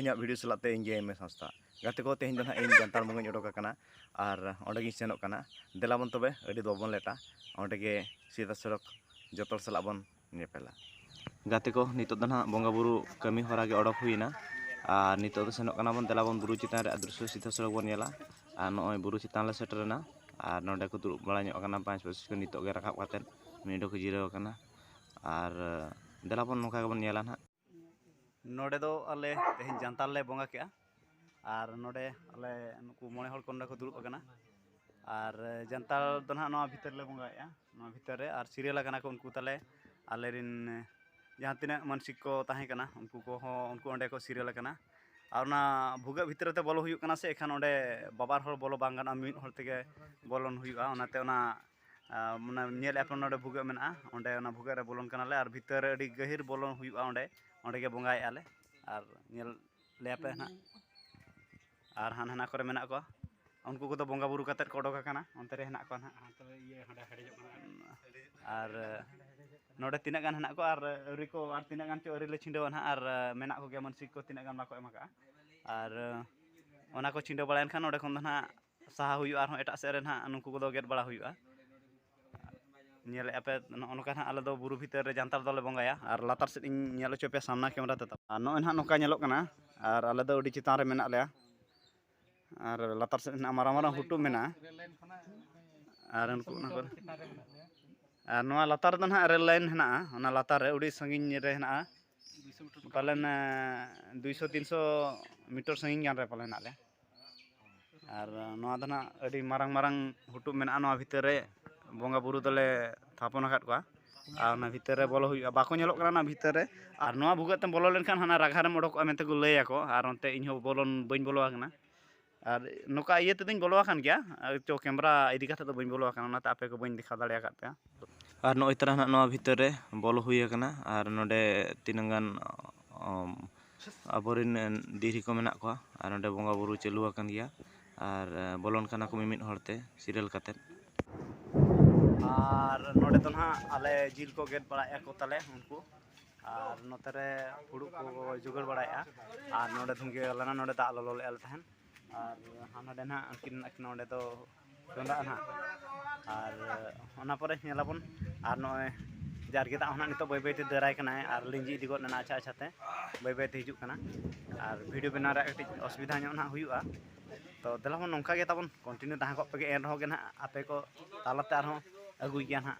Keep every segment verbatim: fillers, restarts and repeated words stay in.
ᱤᱧᱟᱹᱜ video ᱥᱟᱞᱟᱜ ᱛᱮ ᱤᱧ ᱜᱮ ᱮᱢ ᱮ ᱥᱟᱶᱛᱟ᱾ ᱜᱟᱛᱮ ᱠᱚ, ᱛᱮᱦᱮᱧ ᱫᱚ ᱱᱟᱦᱟᱜ ᱤᱧ ᱡᱟᱱᱛᱟᱲ ᱵᱚᱸᱜᱟᱧ ᱚᱰᱚᱠ ᱟᱠᱟᱱᱟ ᱟᱨ ᱚᱸᱰᱮ ᱜᱤᱧ ᱥᱮᱱᱚᱜ ᱠᱟᱱᱟ᱾ ᱫᱮᱞᱟ ᱵᱚᱱ ᱛᱚᱵᱮ ᱟᱹᱰᱤ ᱫᱚ ᱵᱟᱵᱚᱱ ᱞᱮᱴᱟ, ᱚᱸᱰᱮ ᱜᱮ ᱥᱤᱫᱷᱟ ᱥᱚᱲᱚᱠ ᱡᱚᱛᱚ ᱦᱚᱲ ᱥᱟᱞᱟᱜ ᱵᱚᱱ ᱧᱮᱯᱮᱞᱟ᱾ ᱜᱟᱛᱮ ᱠᱚ, ᱱᱤᱛᱚᱜ ᱫᱚ ᱱᱟᱦᱟᱜ ᱵᱚᱸᱜᱟ ᱵᱩᱨᱩ ᱠᱟᱹᱢᱤ ᱦᱚᱨᱟ ᱜᱮ ᱚᱰᱚᱠ ᱦᱩᱭᱱᱟ ᱟᱨ ᱱᱤᱛᱚᱜ ᱫᱚ ᱥᱮᱱᱚᱜ ᱠᱟᱱᱟ ᱵᱚᱱ᱾ ᱫᱮᱞᱟ ᱵᱚᱱ ᱵᱩᱨᱩ ᱪᱮᱛᱟᱱ ᱨᱮ ᱫᱨᱤᱥᱥᱚ ᱥᱤᱫᱷᱟ ᱥᱚᱲᱚᱠ ᱵᱚᱱ ᱧᱮᱞᱟ᱾ ᱟᱨ ᱱᱚᱜᱼᱚᱭ ᱵᱩᱨᱩ ᱪᱮᱛᱟᱱ ᱞᱮ ᱥᱮᱴᱮᱨᱮᱱᱟ ᱟᱨ ᱱᱚᱸᱰᱮ ᱠᱚ ᱫᱩᱲᱩᱵ ᱵᱟᱲᱟ ᱧᱚᱜ ᱟᱠᱟᱱᱟ ᱯᱟᱸᱪ ᱯᱟᱸᱪ ᱠᱚ᱾ ᱱᱤᱛᱚᱜ ᱜᱮ ᱨᱟᱠᱟᱵ ᱠᱟᱛᱮᱫ ᱢᱤᱫ ᱚᱸᱰᱮ ᱠᱚ ᱡᱤᱨᱟᱹᱣ ᱟᱠᱟᱱᱟ᱾ ᱟᱨ ᱫᱮᱞᱟ ᱵᱚᱱ ᱱᱚᱝᱠᱟ ᱜᱮᱵᱚᱱ ᱧᱮᱞᱟ ᱱᱟᱦᱟᱜ᱾ ᱱᱚᱰᱮ ᱫᱚ ᱟᱞᱮ ᱛᱮᱦᱮᱧ ᱡᱟᱱᱛᱟᱲ ᱞᱮ ᱵᱚᱸᱜᱟ ᱠᱮᱜᱼᱟ᱾ ᱟᱨ ᱱᱚᱰᱮ ᱟᱞᱮ ᱱᱩᱠᱩ ᱢᱚᱬᱮ ᱦᱚᱲ ᱠᱚ ᱱᱚᱰᱮ ᱠᱚ ᱫᱩᱲᱩᱵ ᱟᱠᱟᱱᱟ᱾ ᱟᱨ ᱡᱟᱱᱛᱟᱲ ᱫᱚ ᱱᱟᱦᱟᱜ ᱱᱚᱣᱟ ᱵᱷᱤᱛᱟᱹᱨ ᱨᱮᱞᱮ ᱵᱚᱸᱜᱟᱭᱮᱜᱼᱟ, ᱱᱚᱣᱟ ᱵᱷᱤᱛᱟᱹᱨ ᱨᱮ᱾ ᱟᱨ serial ᱟᱠᱟᱱᱟ ᱠᱚ ᱩᱱᱠᱩ ᱛᱟᱞᱮ, ᱟᱞᱮᱨᱮᱱ ᱡᱟᱦᱟᱸ ᱛᱤᱱᱟᱹᱜ ᱢᱟᱱᱥᱤᱠ ᱠᱚ ᱛᱟᱦᱮᱸ ᱠᱟᱱᱟ, ᱩᱱᱠᱩ ᱠᱚᱦᱚᱸ, ᱩᱱᱠᱩ ᱚᱸᱰᱮ ᱠᱚ serial ᱟᱠᱟᱱᱟ᱾ ᱟᱨ ᱚᱱᱟ ᱵᱷᱩᱜᱟᱹᱜ ᱵᱷᱤᱛᱨᱤ ᱛᱮ ᱵᱚᱞᱚ ᱦᱩᱭᱩᱜ ᱠᱟᱱᱟ ᱥᱮ, ᱮᱱᱠᱷᱟᱱ ᱚᱸᱰᱮ ᱵᱟᱵᱟᱨ ᱦᱚᱲ ᱵᱚᱞᱚ ᱵᱟᱝ ᱜᱟᱱᱚᱜᱼᱟ, ᱢᱤᱫ ᱦᱚᱲ ᱛᱮᱜᱮ ᱵᱚᱞᱚᱱ ᱦᱩᱭᱩᱜᱼᱟ᱾ ᱚᱱᱟᱛᱮ ᱚᱱᱟ, ᱟᱨ ᱚᱱᱟ ᱧᱮᱞᱮᱫᱼᱟ ᱯᱮ, ᱱᱚᱰᱮ ᱵᱷᱩᱜᱟᱹᱜ ᱢᱮᱱᱟᱜᱼᱟ, ᱚᱸᱰᱮ ᱚᱱᱟ ᱵᱷᱩᱜᱟᱹᱜ ᱨᱮ ᱵᱚᱞᱚᱱ ᱠᱟᱱᱟᱞᱮ᱾ ᱟᱨ ᱵᱷᱤᱛᱟᱹᱨ ᱨᱮ ᱟᱹᱰᱤ ᱜᱟᱹᱦᱤᱨ ᱵᱚᱞᱚᱱ ᱦᱩᱭᱩᱜᱼᱟ, ᱚᱸᱰᱮ, ᱚᱸᱰᱮ ᱜᱮ ᱵᱚᱸᱜᱟᱭᱮᱫᱼᱟ ᱞᱮ᱾ ᱟᱨ ᱧᱮᱞ ᱞᱮᱭᱟ ᱯᱮ ᱱᱟᱦᱟᱜ᱾ ᱟᱨ ᱦᱟᱱᱟ ᱦᱟᱱᱟ ᱠᱚᱨᱮ ᱢᱮᱱᱟᱜ ᱠᱚᱣᱟ, ᱩᱱᱠᱩ ᱠᱚᱫᱚ ᱵᱚᱸᱜᱟ ᱵᱩᱨᱩ ᱠᱟᱛᱮᱫ ᱠᱚ ᱚᱰᱚᱠ ᱟᱠᱟᱱᱟ, ᱚᱱᱛᱮ ᱨᱮ ᱦᱮᱱᱟᱜ ᱠᱚᱣᱟ ᱱᱟᱦᱟᱜ᱾ ᱟᱨ ᱱᱚᱰᱮ ᱛᱤᱱᱟᱹᱜ ᱜᱟᱱ ᱦᱮᱱᱟᱜ ᱠᱚᱣᱟ, ᱟᱨ ᱟᱹᱣᱨᱤ ᱠᱚ, ᱟᱨ ᱛᱤᱱᱟᱹᱜ ᱜᱟᱱ ᱪᱚ ᱟᱹᱣᱨᱤ ᱞᱮ ᱪᱷᱤᱸᱰᱟᱹᱣᱟ ᱱᱟᱦᱟᱜ, ᱟᱨ ᱢᱮᱱᱟᱜ ᱠᱚᱜᱮᱭᱟ ᱢᱟᱹᱱᱥᱤᱠ ᱠᱚ, ᱛᱤᱱᱟᱹᱜ ᱜᱟᱱ ᱵᱟᱠᱚ ᱮᱢ ᱟᱠᱟᱜᱼᱟ᱾ ᱟᱨ ᱚᱱᱟ ᱠᱚ ᱪᱷᱤᱸᱰᱟᱹᱣ ᱵᱟᱲᱟᱭᱮᱱ ᱠᱷᱟᱱ ᱱᱚᱰᱮ ᱠᱷᱚᱱ ᱫᱚ ᱱᱟᱦᱟᱜ ᱥᱟᱦᱟ ᱦᱩᱭᱩᱜᱼᱟ ᱟᱨᱦᱚᱸ ᱮᱴᱟᱜ ᱥᱮᱫ ᱨᱮ ᱱᱟᱦᱟᱜ ᱱᱩᱠᱩ ᱠᱚᱫᱚ ᱜᱮᱫ ᱵᱟᱲᱟ ᱦᱩᱭᱩᱜᱼᱟ᱾ ᱧᱮᱞᱮᱫᱼᱟ ᱯᱮ, ᱱᱚᱜᱼᱚ ᱱᱚᱝᱠᱟ ᱱᱟᱦᱟᱜ ᱟᱞᱮ ᱫᱚ ᱵᱩᱨᱩ ᱵᱷᱤᱛᱟᱹᱨ ᱨᱮ ᱡᱟᱱᱛᱟᱲ ᱫᱚᱞᱮ ᱵᱚᱸᱜᱟᱭᱟ᱾ ᱟᱨ ᱞᱟᱛᱟᱨ ᱥᱮᱫ ᱤᱧ ᱧᱮᱞ ᱦᱚᱪᱚ ᱯᱮᱭᱟ ᱥᱟᱢᱱᱟ camera ᱛᱮ᱾ ᱟᱨ ᱱᱚᱜᱼᱚᱭ ᱱᱟᱦᱟᱜ ᱱᱚᱝᱠᱟ ᱧᱮᱞᱚᱜ ᱠᱟᱱᱟ᱾ ᱟᱨ ᱟᱞᱮ ᱫᱚ ᱟᱹᱰᱤ ᱪᱮᱛᱟᱱ ᱨᱮ ᱢᱮᱱᱟᱜ ᱞᱮᱭᱟ᱾ ᱟᱨ ᱞᱟᱛᱟᱨ ᱥᱮᱫ ᱦᱮᱱᱟᱜᱼᱟ, ᱢᱟᱨᱟᱝ ᱢᱟᱨᱟᱝ ᱦᱩᱴᱩᱵ ᱢᱮᱱᱟᱜᱼᱟ᱾ ᱟᱨ ᱩᱱᱠᱩ ᱚᱱᱟ ᱠᱚᱨᱮ, ᱟᱨ ᱱᱚᱣᱟ ᱞᱟᱛᱟᱨ ᱨᱮᱫᱚ ᱱᱟᱦᱟᱜ ᱨᱮᱞ ᱞᱟᱭᱤᱱ ᱦᱮᱱᱟᱜᱼᱟ, ᱚᱱᱟ ᱞᱟᱛᱟᱨ ᱨᱮ ᱟᱹᱰᱤ ᱥᱟᱺᱜᱤᱧ ᱨᱮ ᱦᱮᱱᱟᱜᱼᱟ᱾ ᱯᱟᱞᱮᱱ, ᱮ, ᱫᱩᱭᱥᱚ ᱛᱤᱱᱥᱚ ᱢᱤᱴᱟᱨ ᱥᱟᱺᱜᱤᱧ ᱜᱟᱱ ᱨᱮ ᱯᱟᱞᱮ ᱦᱮᱱᱟᱜ ᱞᱮᱭᱟ᱾ ᱟᱨ ᱱᱚᱣᱟ ᱫᱚ ᱱᱟᱦᱟᱜ ᱟᱹᱰᱤ ᱢᱟᱨᱟᱝ ᱢᱟᱨᱟᱝ ᱦᱩᱴᱩᱵ ᱢᱮᱱᱟᱜᱼᱟ᱾ ᱱᱚᱣᱟ ᱵᱷᱤᱛᱟᱹᱨ ᱨᱮ ᱵᱚᱸᱜᱟ ᱵᱩᱨᱩ ᱫᱚᱞᱮ ᱛᱷᱟᱯᱚᱱ ᱟᱠᱟᱫ ᱠᱚᱣᱟ᱾ ᱟᱨ ᱚᱱᱟ ᱵᱷᱤᱛᱟᱹᱨ ᱨᱮ ᱵᱚᱞᱚ ᱦᱩᱭᱩᱜᱼᱟ, ᱵᱟᱠᱚ ᱧᱮᱞᱚᱜ ᱠᱟᱱᱟ ᱚᱱᱟ ᱵᱷᱤᱛᱟᱹᱨ ᱨᱮ᱾ ᱟᱨ ᱱᱚᱣᱟ ᱵᱷᱩᱜᱟᱹᱜ ᱛᱮᱢ ᱵᱚᱞᱚ ᱞᱮᱱᱠᱷᱟᱱ ᱦᱟᱱᱟ ᱨᱟᱜᱷᱟ ᱨᱮᱢ ᱚᱰᱚᱠᱚᱜᱼᱟ ᱢᱮᱱᱛᱮ ᱠᱚ ᱞᱟᱹᱭ ᱟᱠᱚ᱾ ᱟᱨ ᱚᱱᱛᱮ ᱤᱧ ᱦᱚᱸ ᱵᱚᱞᱚᱱ ᱵᱟᱹᱧ ᱵᱚᱞᱚ ᱟᱠᱟᱱᱟ᱾ ᱟᱨ ᱱᱚᱝᱠᱟ ᱤᱭᱟᱹ ᱛᱮᱫᱚᱧ ᱵᱚᱞᱚ ᱟᱠᱟᱱ ᱜᱮᱭᱟ, ᱟᱨ ᱪᱚ camera ᱤᱫᱤ ᱠᱟᱛᱮᱫ ᱫᱚ ᱵᱟᱹᱧ ᱵᱚᱞᱚ ᱟᱠᱟᱱᱟ, ᱚᱱᱟᱛᱮ ᱟᱯᱮ ᱠᱚ ᱵᱟᱹᱧ ᱫᱮᱠᱷᱟᱣ ᱫᱟᱲᱮ ᱟᱠᱟᱫ ᱯᱮᱭᱟ᱾ ᱟᱨ ᱱᱚᱜᱼᱚᱭ ᱛᱟᱨᱟ ᱱᱟᱦᱟᱜ ᱱᱚᱣᱟ ᱵᱷᱤᱛᱟᱹᱨ ᱨᱮ ᱵᱚᱞᱚ ᱦᱩᱭ ᱟᱠᱟᱱᱟ᱾ ᱟᱨ ᱱᱚᱰᱮ ᱛᱤᱱᱟᱹᱝ ᱜᱟᱱ, ᱚᱢ, ᱟᱵᱚᱨᱮᱱ ᱫᱤᱨᱦᱤ ᱠᱚ ᱢᱮᱱᱟᱜ ᱠᱚᱣᱟ᱾ ᱟᱨ ᱱᱚᱰᱮ ᱵᱚᱸᱜᱟ ᱵᱩᱨᱩ ᱪᱟᱹᱞᱩ ᱟᱠᱟᱱ ᱜᱮᱭᱟ᱾ ᱟᱨ, ᱮ, ᱵᱚᱞᱚᱱ ᱠᱟᱱᱟ ᱠᱚ ᱢᱤᱢᱤᱫ ᱦᱚᱲᱛᱮ serial ᱠᱟᱛᱮᱫ᱾ ᱟᱨ ᱱᱚᱰᱮ ᱫᱚ ᱱᱟᱦᱟᱜ ᱟᱞᱮ ᱡᱤᱞ ᱠᱚ ᱜᱮᱫ ᱵᱟᱲᱟᱭᱮᱫᱼᱟ ᱠᱚ ᱛᱟᱞᱮ ᱩᱱᱠᱩ᱾ ᱟᱨ ᱱᱚᱛᱮ ᱨᱮ ᱯᱷᱩᱲᱩᱜ ᱠᱚ ᱡᱚᱜᱟᱲ ᱵᱟᱲᱟᱭᱮᱫᱼᱟ᱾ ᱟᱨ ᱱᱚᱰᱮ ᱫᱷᱩᱝᱜᱤ ᱞᱮᱱᱟ, ᱱᱚᱰᱮ ᱫᱟᱜ ᱞᱚᱞᱚ ᱞᱮᱫᱼᱟ ᱞᱮ ᱛᱟᱦᱮᱱ᱾ ᱟᱨ ᱦᱟᱱᱟ ᱱᱚᱰᱮ ᱱᱟᱦᱟᱜ ᱩᱱᱠᱤᱱ ᱟᱹᱠᱤᱱ ᱱᱚᱰᱮ ᱫᱚ ᱪᱚᱸᱫᱟᱜᱼᱟ ᱱᱟᱦᱟᱜ᱾ ᱟᱨ ᱚᱱᱟ ᱯᱚᱨᱮ ᱧᱮᱞᱟᱵᱚᱱ᱾ ᱟᱨ ᱱᱚᱜᱼᱚᱭ ᱡᱟᱨᱜᱮ ᱫᱟᱜ ᱦᱚᱸ ᱱᱟᱦᱟᱜ ᱱᱤᱛᱚᱜ ᱵᱟᱹᱭ ᱵᱟᱹᱭᱛᱮ ᱫᱟᱹᱨᱟᱭ ᱠᱟᱱᱟᱭ ᱟᱨ ᱞᱤᱸᱡᱤ ᱤᱫᱤ ᱜᱚᱫ ᱮᱱᱟ ᱟᱪᱪᱷᱟ ᱟᱪᱪᱷᱟᱛᱮ, ᱵᱟᱹᱭ ᱵᱟᱹᱭᱛᱮ ᱦᱤᱡᱩᱜ ᱠᱟᱱᱟ᱾ ᱟᱨ ᱵᱷᱤᱰᱤᱭᱳ ᱵᱮᱱᱟᱣ ᱨᱮᱭᱟᱜ ᱠᱟᱹᱴᱤᱡ ᱚᱥᱩᱵᱤᱫᱷᱟ ᱧᱚᱜ ᱱᱟᱦᱟᱜ ᱦᱩᱭᱩᱜᱼᱟ᱾ ᱛᱚ ᱫᱮᱞᱟ ᱵᱚᱱ ᱱᱚᱝᱠᱟ ᱜᱮ ᱛᱟᱵᱚᱱ ᱠᱚᱱᱴᱤᱱᱤᱭᱩ ᱛᱟᱦᱮᱸ ᱠᱚᱜ ᱯᱮᱜᱮ, ᱮᱱ ᱨᱮᱦᱚᱸ ᱜᱮ ᱱᱟᱦᱟᱜ ᱟᱯᱮ ᱠᱚ ᱛᱟᱞᱟᱛᱮ ᱟᱨᱦᱚᱸ ᱟᱹᱜᱩᱭ ᱜᱮᱭᱟ ᱱᱟᱦᱟᱜ᱾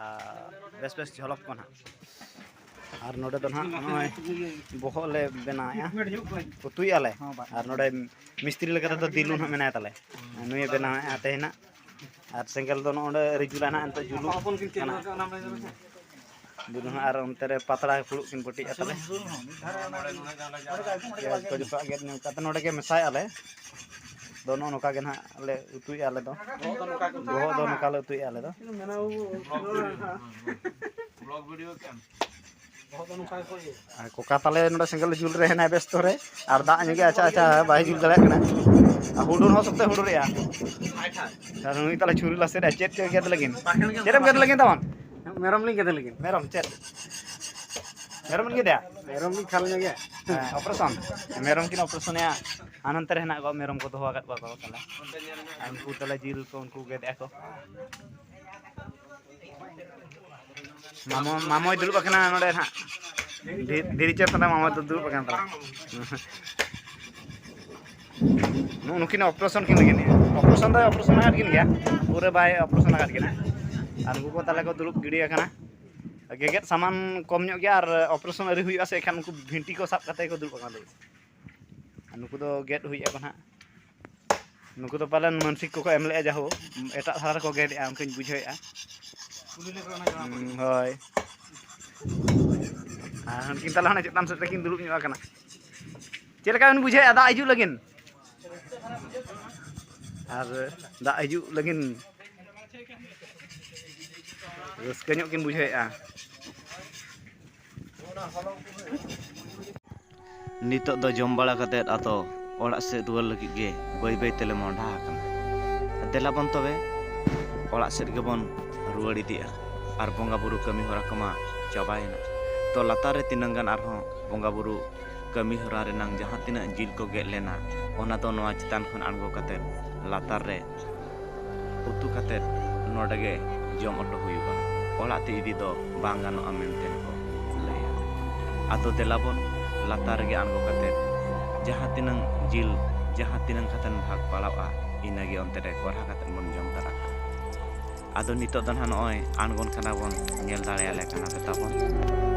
ᱟᱨ ᱵᱮᱥ ᱵᱮᱥ ᱡᱷᱚᱞᱚᱠ ᱠᱚ ᱱᱟᱦᱟᱜ᱾ ᱟᱨ ᱱᱚᱰᱮ ᱫᱚ ᱱᱟᱦᱟᱜ ᱱᱚᱜᱼᱚᱭ ᱵᱚᱦᱚᱜ ᱞᱮ ᱵᱮᱱᱟᱣᱮᱫᱼᱟ, ᱩᱛᱩᱭᱮᱫᱼᱟ ᱞᱮ᱾ ᱟᱨ ᱱᱚᱰᱮ ᱢᱤᱥᱛᱨᱤ ᱞᱮᱠᱟ ᱛᱮᱫᱚ ᱫᱤᱞᱩ ᱱᱟᱦᱟᱜ ᱢᱮᱱᱟᱭ ᱛᱟᱞᱮ, ᱱᱩᱭᱮ ᱵᱮᱱᱟᱣᱮᱫᱼᱟ ᱛᱮᱦᱮᱧ ᱱᱟᱜ᱾ ᱟᱨ ᱥᱮᱸᱜᱮᱞ ᱫᱚ ᱱᱚᱜᱼᱚ ᱱᱚᱰᱮ ᱨᱤᱡᱩᱞᱟ ᱱᱟᱦᱟᱜ ᱱᱤᱛᱚᱜ ᱡᱩᱞᱩᱜ ᱠᱟᱱᱟ᱾ ᱫᱤᱞᱩ ᱱᱟᱦᱟᱜ ᱟᱨ ᱚᱱᱛᱮ ᱨᱮ ᱯᱟᱛᱲᱟ ᱯᱷᱩᱲᱩᱜ ᱠᱤᱱ ᱯᱟᱹᱴᱤᱜᱼᱟ ᱛᱟᱞᱮ᱾ ᱯᱮᱸᱭᱟᱡᱽ ᱠᱚ ᱡᱚᱛᱚᱣᱟᱜ ᱜᱮᱫ ᱧᱚᱜ ᱠᱟᱛᱮ ᱱᱚᱰᱮ ᱜᱮ ᱢᱮᱥᱟᱭᱮᱫᱼᱟ ᱞᱮ᱾ ᱫᱚ ᱱᱚᱜᱼᱚ ᱱᱚᱝᱠᱟ ᱜᱮ ᱱᱟᱦᱟᱜ ᱞᱮ ᱩᱛᱩᱭᱮᱫᱼᱟ ᱟᱞᱮ ᱫᱚ᱾ ᱵᱚᱦᱚᱜ ᱫᱚ ᱱᱚᱝᱠᱟ ᱞᱮ ᱩᱛᱩᱭᱮᱫᱼᱟ ᱟᱞᱮ ᱫᱚ᱾ ᱟᱨ ᱠᱚᱠᱟ ᱛᱟᱞᱮ ᱱᱚᱰᱮ ᱥᱮᱸᱜᱮᱞ ᱡᱩᱞ ᱨᱮ ᱦᱮᱱᱟᱭ ᱵᱮᱥᱛᱚ ᱨᱮ, ᱟᱨ ᱫᱟᱜ ᱧᱚᱜ ᱜᱮ ᱟᱪᱪᱷᱟ ᱟᱪᱪᱷᱟ ᱵᱟᱭ ᱡᱩᱞ ᱫᱟᱲᱮᱭᱟᱜ ᱠᱟᱱᱟ᱾ ᱟᱨ ᱦᱩᱰᱩᱨ ᱦᱚᱸ ᱥᱚᱠᱛᱚᱭ ᱦᱩᱰᱩᱨᱮᱜᱼᱟ᱾ ᱟᱨ ᱱᱩᱭ ᱛᱟᱞᱮ ᱪᱷᱩᱨᱤ ᱞᱟᱥᱮᱨᱮᱜᱼᱟ, ᱪᱮᱫ ᱪᱚᱭ ᱜᱮᱫ ᱞᱟᱹᱜᱤᱫ᱾ ᱪᱮᱫ ᱮᱢ ᱜᱮᱫ ᱞᱟᱹᱜᱤᱫ ᱛᱟᱵᱚᱱ? ᱢᱮᱨᱚᱢ ᱞᱤᱧ ᱜᱮᱫᱮ ᱞᱟᱹᱜᱤᱫ᱾ ᱢᱮᱨᱚᱢ ᱪᱮᱫ? ᱢᱮᱨᱚᱢ ᱵᱤᱱ ᱜᱮᱫᱮᱭᱟ? ᱢᱮᱨᱚᱢ ᱞᱤᱧ ᱠᱷᱟᱞ ᱧᱚᱜᱮᱭᱟ᱾ ᱦᱮᱸ, ᱚᱯᱟᱨᱮᱥᱚᱱ᱾ ᱢᱮᱨᱚᱢ ᱠᱤᱱ ᱚᱯᱟᱨᱮᱥᱚᱱᱮᱭᱟ᱾ ᱦᱟᱱᱛᱮ ᱨᱮ ᱦᱮᱱᱟᱜ ᱠᱚᱣᱟ, ᱢᱮᱨᱚᱢ ᱠᱚ ᱫᱚᱦᱚ ᱟᱠᱟᱫ ᱠᱚᱣᱟ ᱠᱚ ᱛᱟᱞᱮ᱾ ᱟᱨ ᱩᱱᱠᱩ ᱛᱟᱞᱮ ᱡᱤᱞ ᱠᱚ ᱩᱱᱠᱩ ᱜᱮᱫᱮᱜᱼᱟ ᱠᱚ᱾ ᱢᱟᱢᱚ, ᱢᱟᱢᱚᱭ ᱫᱩᱲᱩᱵ ᱟᱠᱟᱱᱟ ᱱᱚᱰᱮ ᱱᱟᱦᱟᱜ᱾ ᱫᱷᱤ-, ᱫᱷᱤᱨᱤ ᱪᱮᱛᱟᱱ ᱨᱮ ᱢᱟᱢᱚᱭ ᱫᱚ ᱫᱩᱲᱩᱵ ᱟᱠᱟᱱ ᱛᱟᱞᱮ᱾ ᱱᱩ-, ᱱᱩᱠᱤᱱ ᱚᱯᱟᱨᱮᱥᱚᱱ ᱠᱤᱱ ᱞᱟᱹᱜᱤᱫ᱾ ᱚᱯᱟᱨᱮᱥᱚᱱ ᱫᱚᱭ ᱚᱯᱟᱨᱮᱥᱚᱱ ᱟᱠᱟᱫ ᱠᱤᱱ ᱜᱮᱭᱟ, ᱯᱩᱨᱟᱹ ᱵᱟᱭ ᱚᱯᱟᱨᱮᱥᱚᱱ ᱟᱠᱟᱫ ᱠᱤᱱᱟ᱾ ᱟᱨ ᱱᱩᱠᱩ ᱠᱚ ᱛᱟᱞᱮ ᱠᱚ ᱫᱩᱲᱩᱵ ᱜᱤᱰᱤ ᱟᱠᱟᱱᱟ᱾ ᱜᱮᱜᱮᱫ ᱥᱟᱢᱟᱱ ᱠᱚᱢ ᱧᱚᱜ ᱜᱮᱭᱟ ᱟᱨ ᱚᱯᱟᱨᱮᱥᱚᱱ ᱟᱹᱣᱨᱤ ᱦᱩᱭᱩᱜᱼᱟ ᱥᱮ, ᱮᱱᱠᱷᱟᱱ ᱩᱱᱠᱩ ᱵᱷᱤᱱᱴᱤ ᱠᱚ ᱥᱟᱵ ᱠᱟᱛᱮ ᱠᱚ ᱫᱩᱲᱩᱵ ᱟᱠᱟᱱᱟ᱾ ᱟᱨ ᱱᱩᱠᱩ ᱫᱚ ᱜᱮᱫ ᱦᱩᱭᱩᱜ ᱟᱠᱚ ᱱᱟᱦᱟᱜ᱾ ᱱᱩᱠᱩ ᱫᱚ ᱯᱟᱞᱮᱱ ᱢᱟᱱᱥᱤᱠ ᱠᱚᱠᱚ ᱮᱢ ᱞᱮᱜᱼᱟ, ᱡᱟᱦᱳ, ᱮᱴᱟᱜ ᱫᱷᱟᱨᱟ ᱨᱮᱠᱚ ᱜᱮᱫᱮᱜᱼᱟ, ᱚᱱᱠᱟᱧ ᱵᱩᱡᱷᱟᱹᱣᱮᱫᱼᱟ᱾ ᱦᱩᱸ, ᱦᱳᱭ᱾ ᱟᱨ ᱩᱱᱠᱤᱱ ᱛᱟᱞᱟ ᱦᱟᱱᱮ ᱪᱮᱛᱟᱱ ᱥᱮᱫ ᱨᱮᱠᱤᱱ ᱫᱩᱲᱩᱵ ᱧᱚᱜ ᱟᱠᱟᱱᱟ᱾ ᱪᱮᱫ ᱞᱮᱠᱟ ᱵᱤᱱ ᱵᱩᱡᱷᱟᱹᱣᱮᱫᱼᱟ ᱫᱟᱜ ᱦᱤᱡᱩᱜ ᱞᱟᱹᱜᱤᱫ? ᱟᱨ ᱫᱟᱜ ᱦᱤᱡᱩᱜ ᱞᱟᱹᱜᱤᱫ ᱨᱟᱹᱥᱠᱟᱹ ᱧᱚᱜ ᱠᱤᱱ ᱵᱩᱡᱷᱟᱹᱣᱮᱫᱼᱟ᱾ ᱱᱤᱛᱚᱜ ᱫᱚ ᱡᱚᱢ ᱵᱟᱲᱟ ᱠᱟᱛᱮᱫ ᱟᱫᱚ ᱚᱲᱟᱜ ᱥᱮᱫ ᱨᱩᱣᱟᱹᱲ ᱞᱟᱹᱜᱤᱫ ᱜᱮ ᱵᱟᱹᱭ ᱵᱟᱹᱭ ᱛᱮᱞᱮ ᱢᱚᱦᱰᱟ ᱟᱠᱟᱱᱟ᱾ ᱫᱮᱞᱟ ᱵᱚᱱ ᱛᱚᱵᱮ ᱚᱲᱟᱜ ᱥᱮᱫ ᱜᱮᱵᱚᱱ ᱨᱩᱣᱟᱹᱲ ᱤᱫᱤᱜᱼᱟ᱾ ᱟᱨ ᱵᱚᱸᱜᱟ ᱵᱩᱨᱩ ᱠᱟᱹᱢᱤ ᱦᱚᱨᱟ ᱠᱚᱢᱟ ᱪᱟᱵᱟᱭᱮᱱᱟ᱾ ᱛᱚ ᱞᱟᱛᱟᱨ ᱨᱮ ᱛᱤᱱᱟᱹᱝ ᱜᱟᱱ ᱟᱨᱦᱚᱸ ᱵᱚᱸᱜᱟ ᱵᱩᱨᱩ ᱠᱟᱹᱢᱤ ᱦᱚᱨᱟ ᱨᱮᱱᱟᱝ ᱡᱟᱦᱟᱸ ᱛᱤᱱᱟᱹᱜ ᱡᱤᱞ ᱠᱚ ᱜᱮᱫ ᱞᱮᱱᱟ, ᱚᱱᱟ ᱫᱚ ᱱᱚᱣᱟ ᱪᱮᱛᱟᱱ ᱠᱷᱚᱱ ᱟᱬᱜᱚ ᱠᱟᱛᱮ ᱞᱟᱛᱟᱨ ᱨᱮ ᱩᱛᱩ ᱠᱟᱛᱮ ᱱᱚᱰᱮ ᱜᱮ ᱡᱚᱢ ᱚᱴᱚ ᱦᱩᱭᱩᱜᱼᱟ᱾ ᱚᱲᱟᱜ ᱛᱮ ᱤᱫᱤ ᱫᱚ ᱵᱟᱝ ᱜᱟᱱᱚᱜᱼᱟ ᱢᱮᱱᱛᱮ ᱠᱚ ᱞᱟᱹᱭᱟ᱾ ᱟᱫᱚ ᱫᱮᱞᱟ ᱵᱚᱱ ᱞᱟᱛᱟᱨ ᱨᱮᱜᱮ ᱟᱬᱜᱚ ᱠᱟᱛᱮ ᱡᱟᱦᱟᱸ ᱛᱤᱱᱟᱹᱝ ᱡᱤᱞ, ᱡᱟᱦᱟᱸ ᱛᱤᱱᱟᱹᱝ ᱠᱟᱛᱮ ᱵᱷᱟᱜᱽ ᱯᱟᱲᱟᱜᱼᱟ, ᱤᱱᱟᱹᱜᱮ ᱚᱱᱛᱮ ᱨᱮ ᱠᱚᱨᱦᱟ ᱠᱟᱛᱮ ᱵᱚᱱ ᱡᱚᱢ ᱫᱟᱲᱮᱭᱟᱜᱼᱟ᱾ ᱟᱫᱚ ᱱᱤᱛᱚᱜ ᱫᱚ ᱱᱟᱦᱟᱜ ᱱᱚᱜᱼᱚᱭ ᱟᱬᱜᱚᱱ ᱠᱟᱱᱟ ᱵᱚᱱ, ᱧᱮᱞ ᱫᱟᱲᱮᱭᱟᱞᱮ ᱠᱟᱱᱟ ᱯᱮ ᱛᱟᱵᱚᱱ᱾